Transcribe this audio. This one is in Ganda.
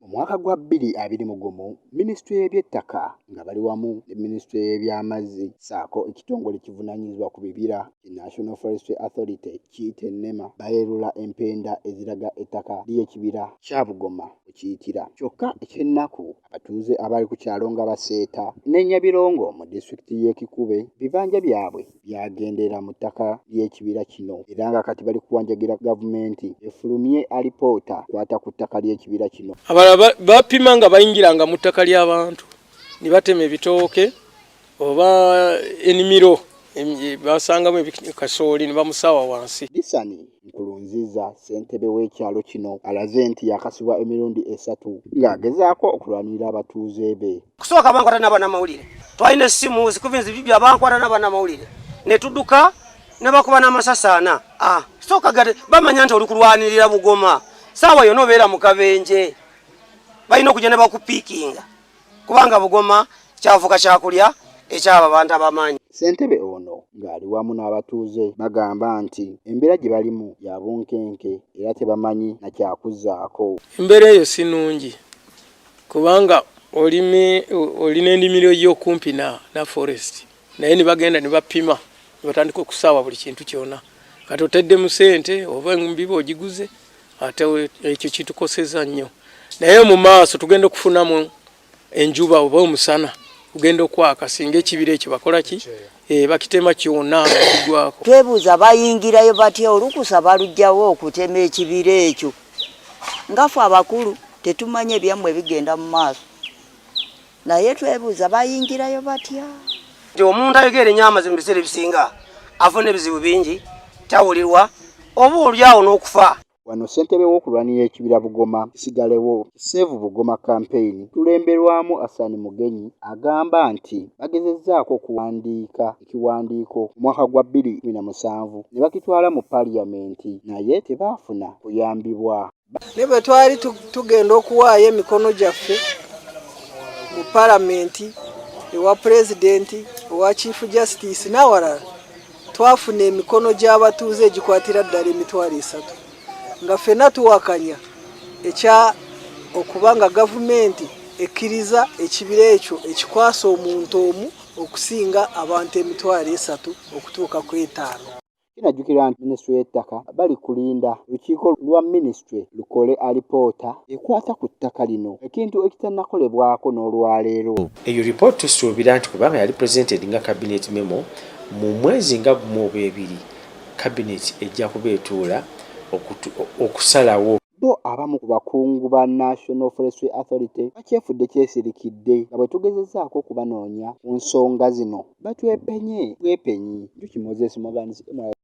Mu mwaka gwa 2021, Minisitule y'ebyettaka nga bali wamu ne Minisitule y'ebyamazzi ssaako ekitongole ekivunaanyizibwa ku bibira ki National Forestry Authority kiyite NEMA bayerula empenda eziraga ettaka ly'ekibira kya Bugoma we kiyitira. Kyokka eky'ennaku abatuuze abali ku kyalo nga Baseeta ne Nyabirongo mu disitulikiti y'e Kikube ebibanja byabwe byagendera mu ttaka ly'ekibira kino era nga kati bali kuwanjagira gavumenti efulumye alipoota ekwata ku ttaka ly'ekibira kino. Abalala bapima nga bayingiranga mu ttaka ly'abantu ne batema ebitooke oba enimiro basangamu kasooli ne bamusaawa wansi. Disani Nkurunziza ssentebe w'ekyalo kino alaze nti yakasibwa emirundi esatu ng'agezaako okulwanirira abatuuze be. Kusooka bankwata n'abanamawulire, twalina essimu zikuvinzi bibya, bankwata n'abanamawulire ne tudduka ne bakuba n'amasasi ana. Ah, sooka gate bamanya nti oli kulwanirira Bugoma, saawa yonna obeera mu kabenje, balina okujja ne bakupiikinga kubanga Bugoma kyafuuka kyakulya ekyabo abantu abamaanyi. Ssentebe ono ng'ali wamu n'abatuuze bagamba nti embeera gye balimu ya bunkenke era tebamanyi na kyakuzzaako. Embeera eyo si nnungi kubanga olina ennimiro yo okumpi na forest naye ne bagenda ne bapima ne batandika okusaawa buli kintu kyonna, kati oteddemu ssente oba embibo ogiguze, ate ekyo kitukoseza nnyo. Naye mu maaso tugenda okufunamu enjuba oba omusana kugenda okwaka singa ekibira ekyo bakola ki, bakitema kyonna nga kigwako. Twebuuza bayingirayo batya, olukusa balugyawo okutema ekibira ekyo, nga ffe abakulu tetumanyi ebyammwe bigenda mu maaso, naye twebuuza bayingirayo batya. Nti omuntu ayogera ennyo amazima mu biseera ebisinga afuna ebizibu bingi, tawulirwa oba olyawo n'okufa. Wano ssentebe w'okulwanirira ekibira Bugoma kisigalewo Save Bugoma Campaign tulemberwamu Hassan Mugenyi agamba nti bagezezzaako okuwandiika ekiwandiiko mu mwaka gwa 2017 ne bakitwala mu Paaliyamenti naye tebaafuna kuyambibwa. Ne bwe twali tugenda okuwaayo emikono gyaffe mu Paalamenti, ewa Pulezidenti, ewa Chief Justice n'awalala, twafuna emikono gy'abatuuze egikwatira ddala 30,000 nga ffenna tuwakanya ekya okuba nga gavumenti ekkiriza ekibira ekyo ekikwasa omuntu omu okusinga abantu 30,000 okutuuka ku 5. Kinajjukirwa nti minisitule y'ettaka bali kulinda lukiiko lwa minisitule lukole alipoota ekwata ku ttaka lino, ekintu ekitannakolebwako n'olwaleero. Eyo report tusuubira nti kubanga yali presented nga cabinet memo, mu mwezi nga gumu oba ebiri cabinet ejja kuba etuula okusalawo. Bo abamu ku bakungu ba National Forestry Authority bakyefudde kyesirikidde nga bwe tugezezzaako okubanoonya ku nsonga zino batwepenye bwepenyi. Njuki Moses Morgans, MYS.